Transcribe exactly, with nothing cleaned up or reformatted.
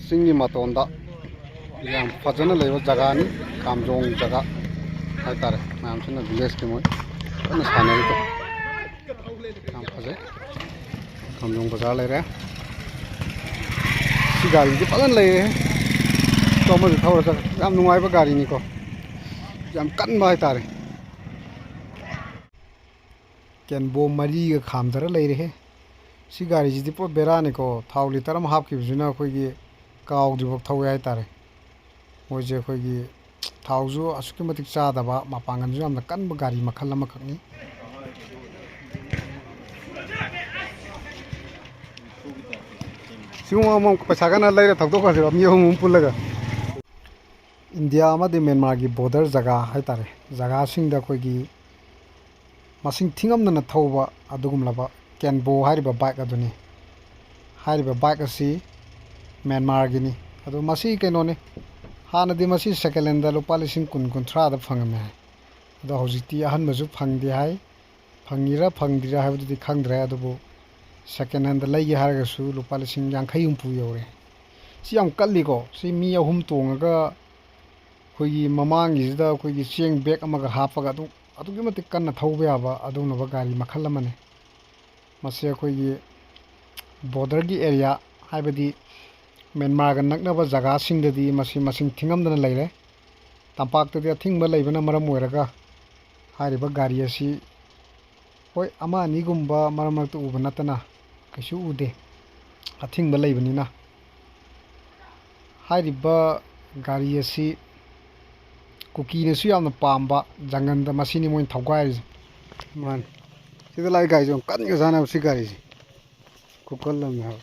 ꯆꯤꯡꯒꯤ ꯃꯇꯣꯟꯗ ꯌꯥꯝ ꯐꯖꯅ ꯂꯩꯕ ꯖꯒꯥꯅꯤ, ꯀꯥꯝꯖꯣꯡ ꯖꯒꯥ ꯍꯥꯏꯇꯥꯔꯦ꯫ ꯃꯌꯥꯝꯁꯤꯅ ꯚꯤꯂꯦꯖꯀꯤ ꯃꯣꯏ ꯀꯟꯅ ꯁꯥꯟꯅꯔꯤꯗꯣ꯫ ꯌꯥꯝ ꯐꯖꯩ꯫ ꯀꯥꯝꯖꯣꯡ ꯕꯖꯥꯔ ꯂꯩꯔꯦ꯫ ꯁꯤ ꯒꯥꯔꯤꯁꯤ ꯐꯖꯅ ꯂꯩꯔꯦ꯫ ꯑꯃꯁꯨ ꯊꯧꯔ ꯆꯠ-, ꯌꯥꯝ ꯅꯨꯡꯉꯥꯏꯕ ꯒꯥꯔꯤꯅꯤꯀꯣ꯫ ꯌꯥꯝ ꯀꯟꯕ ꯍꯥꯏꯇꯥꯔꯦ꯫ ꯀꯦꯟꯕꯣ ꯃꯔꯤꯒ ꯈꯥꯝꯗꯔ ꯂꯩꯔꯦꯍꯦ꯫ ꯁꯤ ꯒꯥꯔꯤꯁꯤꯗꯤ ꯄꯨꯔꯥ ꯕꯦꯔꯥꯅꯤꯀꯣ꯫ ꯊꯥꯎ ꯂꯤꯇꯔ ꯑꯃ ꯍꯥꯞꯈꯤꯕꯁꯤꯅ ꯑꯩꯈꯣꯏꯒꯤ ꯀꯥꯎꯗ꯭ꯔꯤꯐꯥꯎ ꯊꯧꯋꯦ ꯍꯥꯏꯇꯥꯔꯦ꯫ ꯃꯣꯏꯁꯦ ꯑꯩꯈꯣꯏꯒꯤ ꯊꯥꯎꯁꯨ ꯑꯁꯨꯛꯀꯤ ꯃꯇꯤꯛ ꯆꯥꯗꯕ, ꯃꯄꯥꯡꯒꯜꯁꯨ ꯌꯥꯝꯅ ꯀꯟꯕ ꯒꯥꯔꯤ ꯃꯈꯜ ꯑꯃꯈꯛꯅꯤ꯫ ꯁꯤꯒꯨꯝꯕ ꯑꯃ ꯄꯩꯁꯥ ꯀꯟꯅ ꯂꯩꯔ ꯊꯧꯗꯣꯛꯈ꯭ꯔꯁꯤꯔꯣ, ꯃꯤ ꯑꯍꯨꯝ ꯑꯍꯨꯝ ꯄꯨꯜꯂꯒ? ꯏꯟꯗꯤꯌꯥ ꯑꯃꯗꯤ ꯃ꯭ꯌꯥꯟꯃꯥꯔꯒꯤ ꯕꯣꯔꯗꯔ ꯖꯒꯥ ꯍꯥꯏꯇꯥꯔꯦ, ꯖꯒꯥꯁꯤꯡꯗ ꯑꯩꯈꯣꯏꯒꯤ ꯃꯁꯤꯡ ꯊꯤꯉꯝꯗꯅ ꯊꯧꯕ ꯑꯗꯨꯒꯨꯝꯂꯕ ꯀꯦꯟꯕꯣ ꯍꯥꯏꯔꯤꯕ ꯕꯥꯏꯛ ꯑꯗꯨꯅꯤ꯫ ꯍꯥꯏꯔꯤꯕ ꯕꯥꯏꯛ ꯑꯁꯤ ꯃ꯭ꯌꯥꯟꯃꯥꯔꯒꯤꯅꯤ꯫ ꯑꯗꯣ ꯃꯁꯤ ꯀꯩꯅꯣꯅꯤ, ꯍꯥꯟꯅꯗꯤ ꯃꯁꯤ ꯁꯦꯀꯦꯟ ꯍꯦꯟꯗ ꯂꯨꯄꯥ ꯂꯤꯁꯤꯡ ꯀꯨꯟ, ꯀꯨꯟꯊ꯭ꯔꯥꯗ ꯐꯪꯉꯝꯃꯦ ꯍꯥꯏ꯫ ꯑꯗꯣ ꯍꯧꯖꯤꯛꯇꯤ ꯑꯍꯟꯕꯁꯨ ꯐꯪꯗꯦ ꯍꯥꯏ꯫ ꯐꯪꯉꯤꯔꯥ ꯐꯪꯗ꯭ꯔꯤꯔꯥ ꯍꯥꯏꯕꯗꯨꯗꯤ ꯈꯪꯗ꯭ꯔꯦ, ꯑꯗꯨꯕꯨ ꯁꯦꯀꯦꯟ ꯍꯦꯟꯗ ꯂꯩꯒꯦ ꯍꯥꯏꯔꯒꯁꯨ ꯂꯨꯄꯥ ꯂꯤꯁꯤꯡ ꯌꯥꯡꯈꯩ ꯍꯨꯝꯐꯨ ꯌꯧꯔꯦ꯫ ꯁꯤ ꯌꯥꯝ ꯀꯜꯂꯤꯀꯣ꯫ ꯁꯤ ꯃꯤ ꯑꯍꯨꯝ ꯇꯣꯡꯉꯒ ꯑꯩꯈꯣꯏꯒꯤ ꯃꯃꯥꯡꯒꯤꯁꯤꯗ ꯑꯩꯈꯣꯏꯒꯤ ꯆꯦꯡ ꯕꯦꯒ ꯑꯃꯒ ꯍꯥꯞꯄꯒ ꯑꯗꯨꯝ ꯑꯗꯨꯛꯀꯤ ꯃꯇꯤꯛ ꯀꯟꯅ ꯊꯧꯕ ꯌꯥꯕ ꯑꯗꯨꯒꯨꯝꯂꯕ ꯒꯥꯔꯤ ꯃꯈꯜ ꯑꯃꯅꯤ꯫ ꯃꯁꯤ ꯑꯩꯈꯣꯏꯒꯤ ꯕꯣꯔꯗꯔꯒꯤ ꯑꯦꯔꯤꯌꯥ, ꯍꯥꯏꯕꯗꯤ ꯃ꯭ꯌꯥꯟꯃꯥꯔꯒ ꯅꯛꯅꯕ ꯖꯒꯥꯁꯤꯡꯗꯗꯤ ꯃꯁꯤ ꯃꯁꯤꯡ ꯊꯤꯉꯝꯗꯅ ꯂꯩꯔꯦ꯫ ꯇꯝꯄꯥꯛꯇꯗꯤ ꯑꯊꯤꯡꯕ ꯂꯩꯕꯅ ꯃꯔꯝ ꯑꯣꯏꯔꯒ ꯍꯥꯏꯔꯤꯕ ꯒꯥꯔꯤ ꯑꯁꯤ, ꯍꯣꯏ, ꯑꯃ ꯑꯅꯤꯒꯨꯝꯕ ꯃꯔꯛ ꯃꯔꯛꯇ ꯎꯕ ꯅꯠꯇꯅ ꯀꯩꯁꯨ ꯎꯗꯦ, ꯑꯊꯤꯡꯕ ꯂꯩꯕꯅꯤꯅ꯫ ꯍꯥꯏꯔꯤꯕ ꯒꯥꯔꯤ ꯑꯁꯤ ꯀꯨꯀꯤꯅꯁꯨ ꯌꯥꯝꯅ ꯄꯥꯝꯕ ꯖꯪꯒꯜꯗ ꯃꯁꯤꯅꯤ ꯃꯣꯏꯅ ꯊꯧꯒꯥꯏꯔꯤꯁꯦ꯫ ꯃꯥꯅꯤ꯫ ꯁꯤꯗ ꯂꯥꯛꯏ ꯒꯥꯔꯤꯁꯦ ꯌꯥꯝ ꯀꯟꯒ꯭ꯔꯖꯥꯠꯅꯦꯕ ꯁꯤ ꯒꯥꯔꯤꯁꯦ꯫ ꯈꯨꯀꯜ ꯑꯃꯅꯦ ꯍꯥꯏꯕ꯫